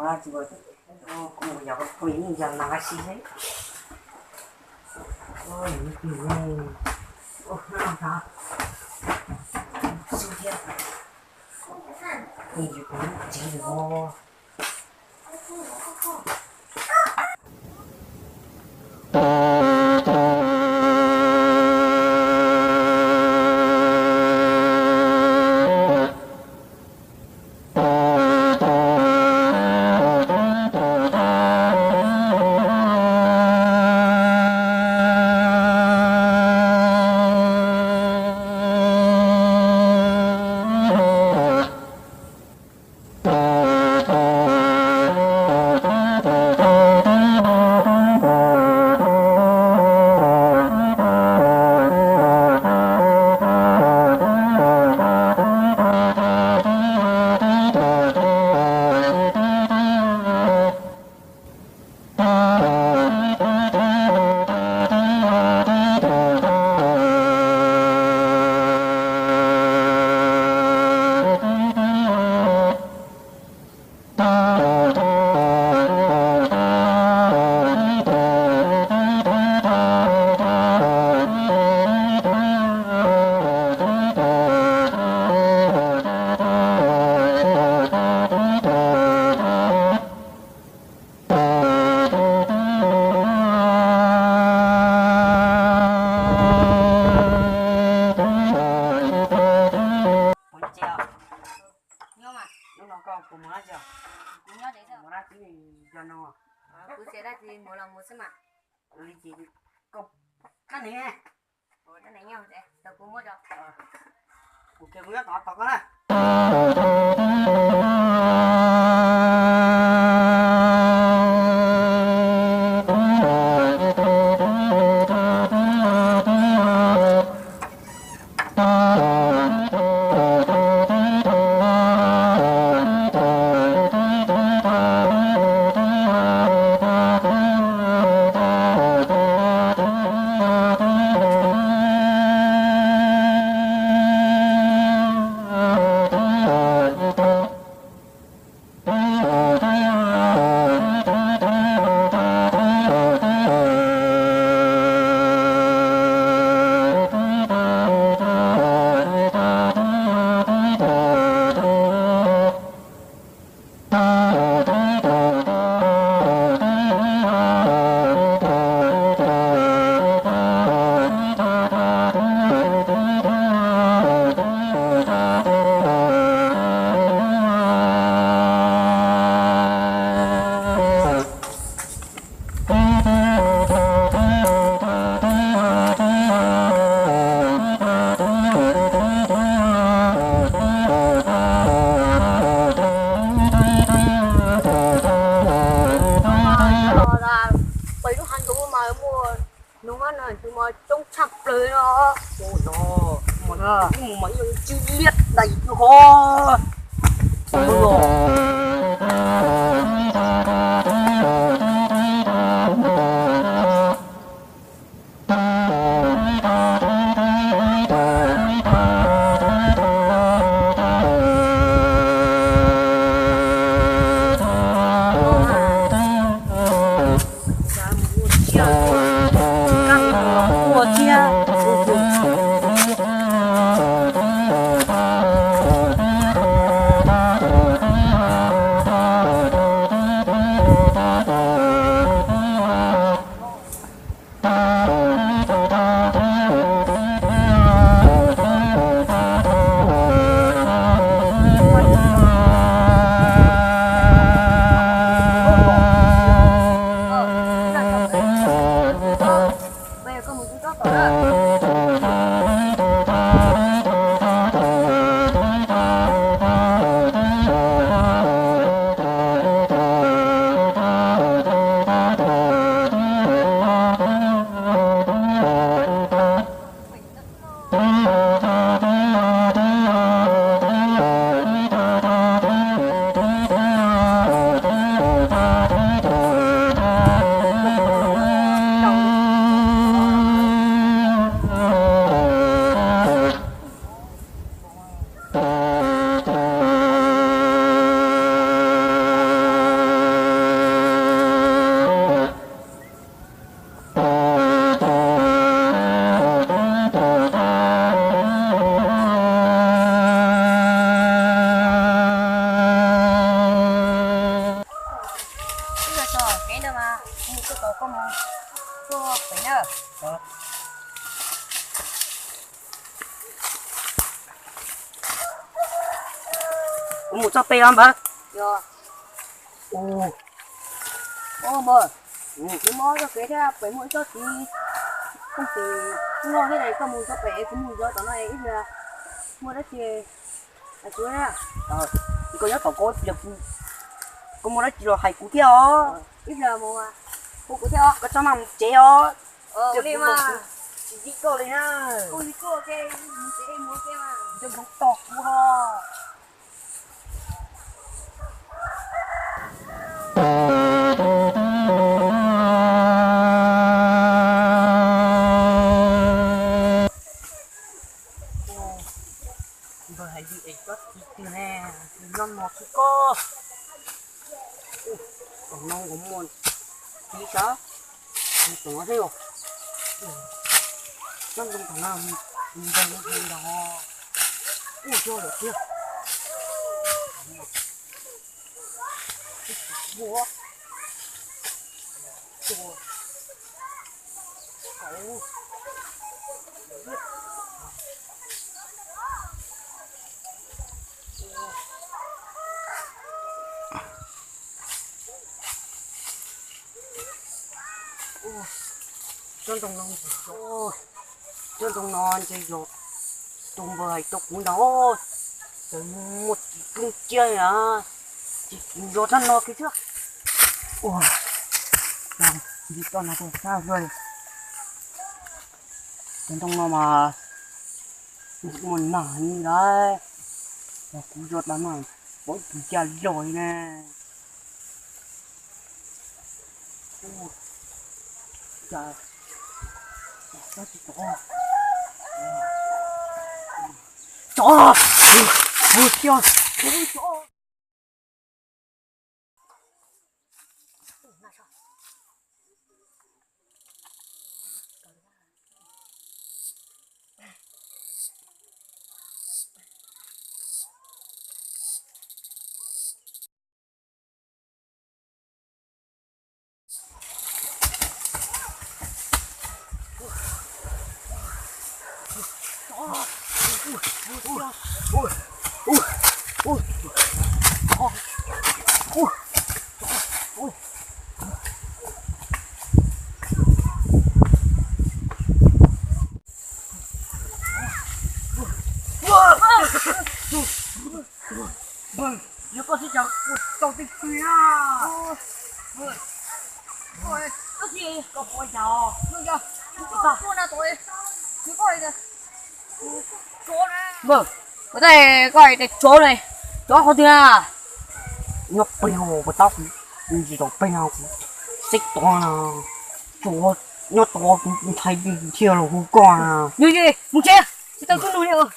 Kuv yog kuv yog no si, xub thiab, kuv txiv. Hnub no koj puas mus dab tsi? Kuv nyob deb xwb. Mus dab tsi cov no? Kuv tsis dab tsi, mus los mus xwb mas. Ua li ces koj kab nev, kab nev nyob es kuv muab rau. Kuv kiag kuv nyob tod tos koj na. Pem lub hav ntuj mas muaj nug no tus mas coob tshaj plaws no. Mus mas ib yam li tsw liab dais hov. Tau koj mus, koj pem na. Kuv mus txog pem os npawg. Yog. Ua npawg, kuv muaj ob txoj kev thiab, pem muaj ib tsob txiv, koj mus txog pem, koj mus txog pem, kuv mus zov tom no ib pliag, muaj dab tsi hais kuv na. Koj nyob tom ko, koj muaj dab tsi los hais kuv thiab os. Ib pliag mus, hu kuv thiab os. Koj txhob maj mus tsev os. Li mas tsis dim koj li na. Koj mus tsev, mus tsev mas. Coj hmoov tog kuv ho. Npawg hais li es tsob txiv twg ne, nyob no xwb koj. Tom no kuv muaj txiv sav, tom no xwb os. Nyob ntoo tom no, npawg no nrog, kuj coj lawm thiab. Cov ntoo no, cov ntoo no ntshe yog tus npawg hais rau kuv ntag. Txawm muaj tsis kub ciab na, tsis nrog rab no kiag thiab. Ua, ntshe toj no tau sab xwb. Cov ntoo no mas muaj nag li ntawd, kuv zov tas no, pom tus cas los li ne. Tsov, tsov, tsov. Yog koj tsis cas kuv tau tej pw na. Koj tsis, koj pom cas os? Npawg, kuv tej koj hais tias tsov ne, tsov qhov twg na? Nyob pem hauv puas tab kuv ntsis tau pem no kuv xeb tod na. Tsov nyob tod kuv ntshai thiaj los hu koj na. Yog, yog, mus tsev, tsis tau tuaj nug li os.